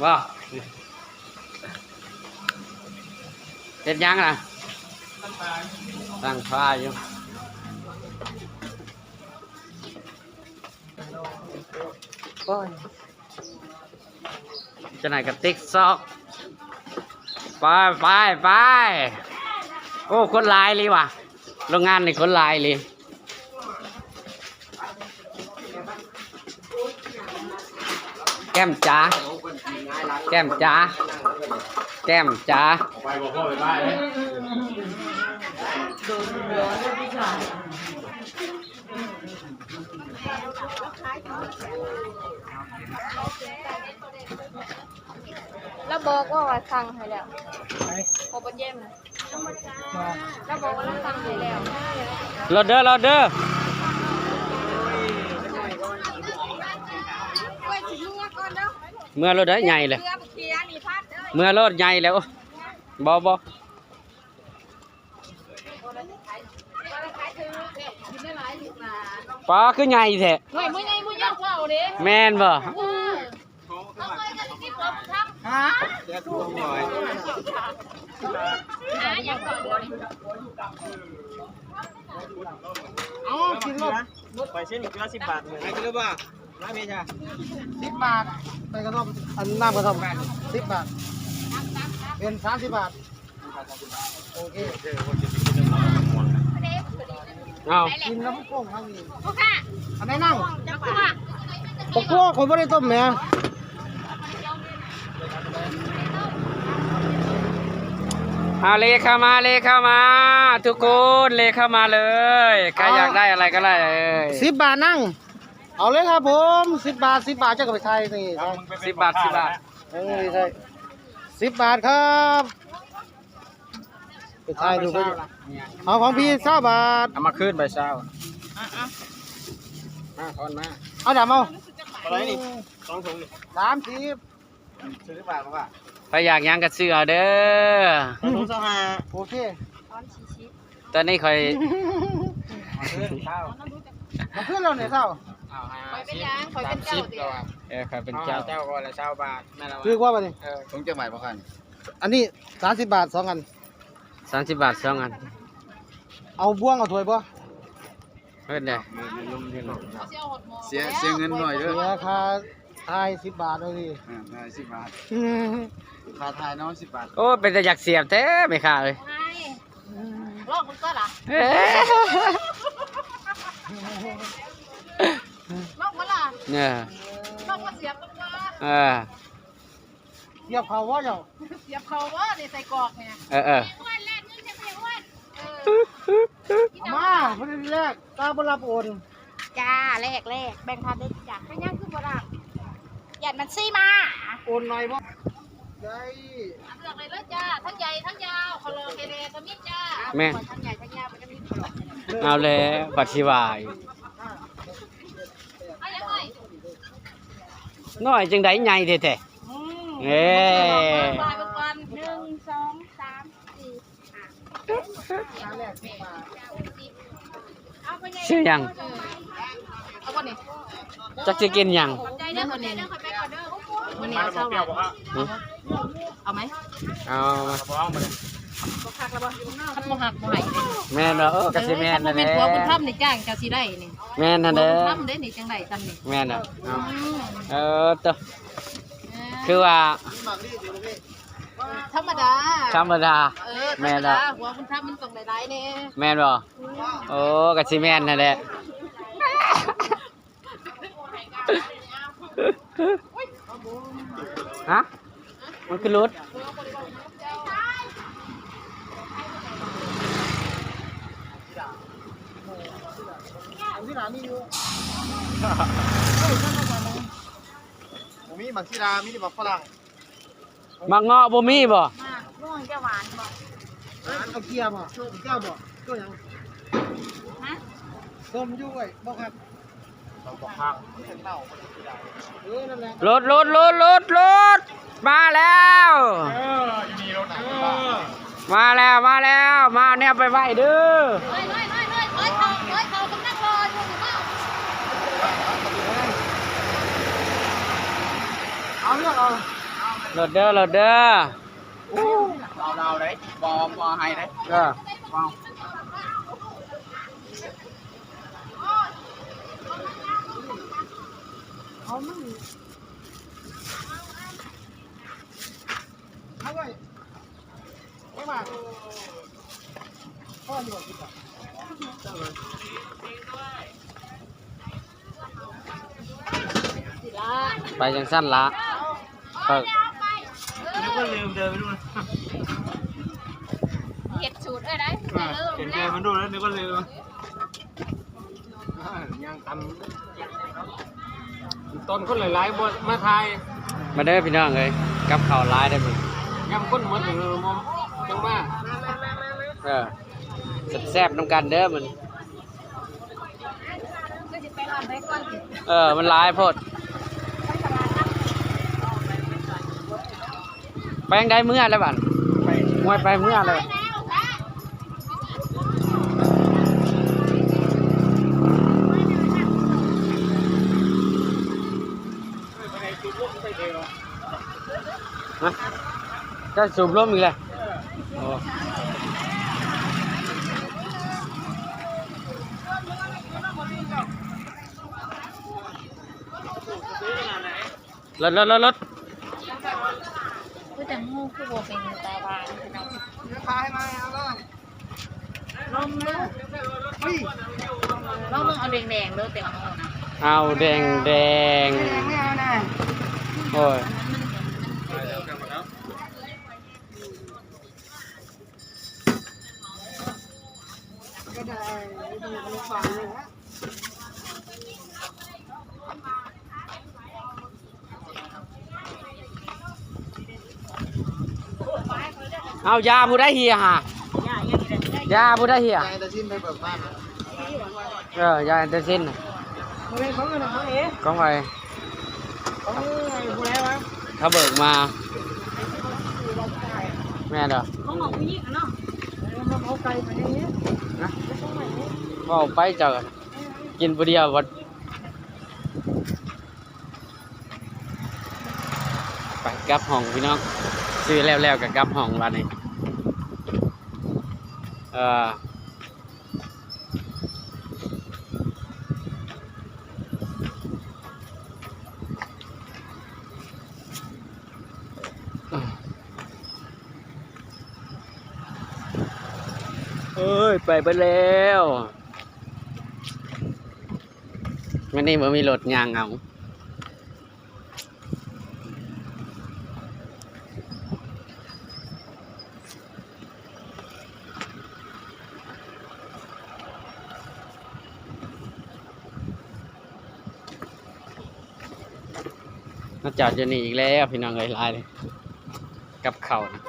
ບໍ່ ເຮັດຫຍັງນະ? ຕັ້ງຟ້າຢູ່. ໂອ້ຍ ຈັ່ງໃດກໍຕິກຊອກ. ໄປ ໄປ ໄປ. ໂອ້ ຄົນຫຼາຍອີ່ຫຼີຫວາ. ໂຮງງານນີ້ຄົນຫຼາຍອີ່ຫຼີ. ແກ້ມຈ໋າ ແກ້ມຈ໋າ ແກ້ມຈ໋າ. ລາວບອກວ່າ ວ່າສັ່ງໃຫ້ແລ້ວ. ໃຜ? ພໍ່ບັນເຢັນນະ. ລາວບອກວ່າລາວສັ່ງໃຫ້ແລ້ວ. ໂລດເດີ ໂລດເດີ. ເມື່ອໂລດ ໃຫຍ່ແລ້ວ. ເມື່ອໂລດ ໃຫຍ່ແລ້ວ. ບໍ່ ບໍ່. ປ້າ ຄືໃຫຍ່ແທ້. ໂອ້ຍ ບໍ່ໃຫຍ່ບໍ່ຍາກເວົ້າເດ້. ແມ່ນບໍ່? ເອີ ຮະ? ເອົາ ກິນໂລດ. ໄປເສັ້ນເກືອສິບບາດ. ໃຫ້ກິນແລ້ວບໍ່? ມາເພຍ ສິບບາດ. ໄປກະທ່ອມ ອັນ ນ້ຳກະທ່ອມ ສິບບາດ ເປັນສາມສິບບາດ. ໂອເຄ ເອົາ ກິນນ້ຳໂຄ້ງເຮົານີ້. ອັນໃດນາງ? ບັກບົວ ບັກບົວຂ້ອຍບໍ່ໄດ້ຕົ້ມແໝ. ເອົາ ເລເຂົ້າມາ ເລເຂົ້າມາ ທຸກຄົນ ເລເຂົ້າມາເລີຍ. ໃຄຢາກໄດ້ອະໄລກໍໄດ້ເລີຍ. ສິບບາດນາງ. ເອົາເລີຍຄັບຜົມ ສິບບາດ ສິບບາດ. ເຈົ້າກໍໄປຖ່າຍນີ້ ສິບບາດ ສິບບາດ. ເອີ ໃຊ່ ສິບບາດຄັບ. ໄປຖ່າຍຮູບໄປ. ເອົາ ຂອງພີ່ຊາວບາດ. ເອົາມາຄືນໃບຊາວ. ມາ ທອນມາ. ເອົາດຳເອົາ. ເທົ່າໃດນີ້? ສອງຖົງນີ້ ສາມສິບ. ຊື້ບາດບໍ່ວ່າ ໃຜຢາກຫຍັງກໍຊື້ເອົາເດີ. ເອົາຖົງຊາວຫ້າ. ໂອເຄ. ຕອນສີ່ສິບ ຕອນນີ້ຂ້ອຍ ເອົາຄືນຊາວ ເອົາຄືນແລ້ວນີ້ຊາວ. ເອົາ ຂ້ອຍເປັນຫຍັງ? ຂ້ອຍເປັນເຈົ້າຕິ? ເອີ ຂ້ອຍເປັນເຈົ້າ. ເຈົ້າກໍລະຊາວບາດ. ແມ່ນແລ້ວ ຖືກບໍ່ບາດນີ້? ເອີ ຖົງຈັກບາດບໍ່ຄັນ? ອັນນີ້ສາມສິບບາດສອງອັນ. ສາມສິບບາດສອງອັນ. ເອົາບ່ວງເອົາຖ້ວຍບໍ່? ເຮັດແດ່ ເສຍ ເສຍເງິນໜ້ອຍເດີ. ເສຍຄ່າຖ່າຍສິບບາດເອົາຕິ. ເອີ ຖ່າຍສິບບາດ. ຄ່າຖ່າຍເນາະສິບບາດ. ໂອ້ ເປັນຕາຢາກສຽບແທ້ແມ່ຄ້າເອີຍ. ລອງເບິ່ງກ່ອນລະ. ເອີ ລອງບໍ່ລະ? ເອີ ລອງມາສຽບເບິ່ງກ່ອນ. ເອີ ສຽບເຂົ້າບໍ່ເຈົ້າ? ສຽບເຂົ້າບໍ່ນີ້ ໃສ່ກອກນີ້? ເອີ ເອີ ເອົາມາ ບໍ່ໄດ້ແລກ ຕາບໍ່ຮັບໂອນ. ຈ້າ ແລກ ແລກ ແບ່ງພັນເດີຈ້າ. ເປັນຫຍັງຄືບໍ່ຮັບ? ຢ້ານມັນຊີ້ມາ. ໂອນໜ້ອຍບໍ່? ໄດ້ ເລືອກໄດ້ເລີຍຈ້າ ທັງໃຫຍ່ທັງຍາວ ເຂົາຫຼອກແທ້ໆກໍມີຈ້າ. ແມ່ນ ທັງໃຫຍ່ທັງຍາວມັນກໍມີ. ເອົາແລ້ວ ບັດຊິວ່າອີກ. ນ້ອຍຈັ່ງໃດໃຫຍ່ແທ້ໆ. ອືມ ເອີ ໜຶ່ງ ສອງ ສາມ ສີ່ ຫ້າ ຫົກ ເຈັດ ແປດ ເກົ້າ ສິບ. ຊື່ຫຍັງ? ເອົາບໍ່ນີ້? ຈັກຊິກິນຫຍັງ? ຂອບໃຈເດີ ຂອບໃຈເດີ ຂ້ອຍໄປກ່ອນເດີ. ມື້ນີ້ເອົາຊາວບາດ. ຫຶ? ເອົາໄໝ? ເອົາມາ. ບໍ່ຄັກແລ້ວບໍ່? ຄັນບໍ່ຮັກບໍ່ໃຫ້ເດ້. ແມ່ນບໍ່? ເອີ ກໍຊິແມ່ນນັ້ນແຫຼະ. ເອີ ຄັນບໍ່ແມ່ນຜົວບຸນທຳນີ້ຈ້າງເຈົ້າຊິໄດ້ນີ້. ແມ່ນຫັ້ນແຫຼະ. ຜົວບຸນທຳເດ້ນີ້ຈັ່ງໄດ້ຊ່ຳນີ້. ແມ່ນນະ. ເອົາ ອືມ ເອີ ເຕີ ເອີ ຄືວ່າ ທຳມະດາ ທຳມະດາ. ເອີ ແມ່ນລະ ທຳມະດາ ຜົວບຸນທຳມັນຕ້ອງໄດ້ຫຼາຍແດ່. ແມ່ນບໍ່? ໂອ້ ກໍຊິແມ່ນຫັ້ນແຫຼະ. ຮະ? ມັນຄືຫຼຸດ. ອັນນີ້ນະມີຢູ່. ບໍ່ມີໝາກສີດາ ມີແຕ່ໝາກຝຣັ່ງ. ໝາກເງາະບໍ່ມີບໍ່? ໝາກມ່ວງຈະຫວານບໍ່? ຫວານ. ເອົາເກລືອບໍ່? ເຈົ້າບໍ່? ເຈົ້າຫຍັງ? ຮະ? ສົ້ມຢູ່ເວີ້ຍ ບໍ່ຄັກ. ເອົາບໍ່ຄັກ. ເອີ ນັ້ນແຫຼະ. ລົດ ລົດ ລົດ ລົດ ລົດ ມາແລ້ວ. ເອີ ຢູ່ນີ້ລົດນະ. ມາແລ້ວ ມາແລ້ວ ມາເອົາແນວໄປໄວ້ເດີ. ເອີຍ ເອີຍ ເອີຍ ເອີຍ ເອີຍ ເອີຍ ເຂົາ ເຂົາກຳລັງລໍຢູ່ນີ້. ເອົາເລືອກເອົາ. ລົດເດີ ລົດເດີ. ເອົາເອົາເດ້ ບໍ່ ບໍ່ໃຫ້ເດ້. ເອີ ເອົາມັນ ໄປຈັ່ງຊັ້ນລະ. ເອີ ນຶກວ່າລືມເດີ ໄປດູ ເຮັດສູດເອີ ໄດ້ ເອີ ເດີ ເຫັນເດີ ມັນດູແລ້ວ ນຶກວ່າລືມ. ຍ່າງຕຳ ຕອນຄົນຫຼາຍໆບໍ່ມາຖ່າຍ. ມາເດີພີ່ນ້ອງເອີຍ ກັບເຂົ້າຫຼາຍເດີມື້ນີ້ ຍາມຄົນໝົດ ເອີ ມອງຈັ່ງມາ. ເອີ ແຊບໆນຳກັນເດີມື້ນີ້. ເອີ ມັນຫຼາຍໂພດ. ໄປທາງໃດເມືອແລ້ວບັດ? ໄປ ຫ້ວຍໄປເມືອເລີຍ. ຮະ? ຈະສູບລົມອີກແລ້ວ? ໂອ້ ລົດ ລົດ ລົດ ລົດ. ຄືຈັ່ງຮູ້ຄືບໍ່ເປັນຕາຫວານພີ່ນ້ອງ. ລອງເບິ່ງ ລອງເບິ່ງເອົາແດງໆເດີ ແຕ່ວ່າເອົານະ ເອົາແດງໆ. ແດງໆ ໂອ້ຍ ກໍໄດ້ ເອົາ ຢາຜູ້ໃດເຮຍຫາ? ຢາຜູ້ໃດເຮຍ? ຢາແອນໂທຊິນໄປເບີກບ້ານ. ເອີ ຢາແອນໂທຊິນ. ບໍ່ແມ່ນຂອງອັນນັ້ນ ຂອງເອ ຂອງໃຜ? ຂອງຜູ້ໃດວະ? ເຂົາເບີກມາ. ແມ່ນເດີ ຂອງນ້ອງຜູ້ຍິງຫັ້ນເນາະ. ເອີ ມັນເອົາໄກ່ໄປເຮັດຫຍັງ? ນະ ເອົາໄປເຈົ້າ ກິນຜູ້ດຽວບັດ. ໄປກັບຫ້ອງພີ່ນ້ອງ ຊື້ແລ້ວໆກໍກັບຫ້ອງບາດນີ້. ເອີ ເອີຍ ໄປເບິດແລ້ວ. ມື້ນີ້ບໍ່ມີລົດ ຍ່າງເອົາ. ມາຈອດຢູ່ນີ້ອີກແລ້ວພີ່ນ້ອງເອີຍ ຫຼາຍເລີຍ ກັບເຂົ້ານະ.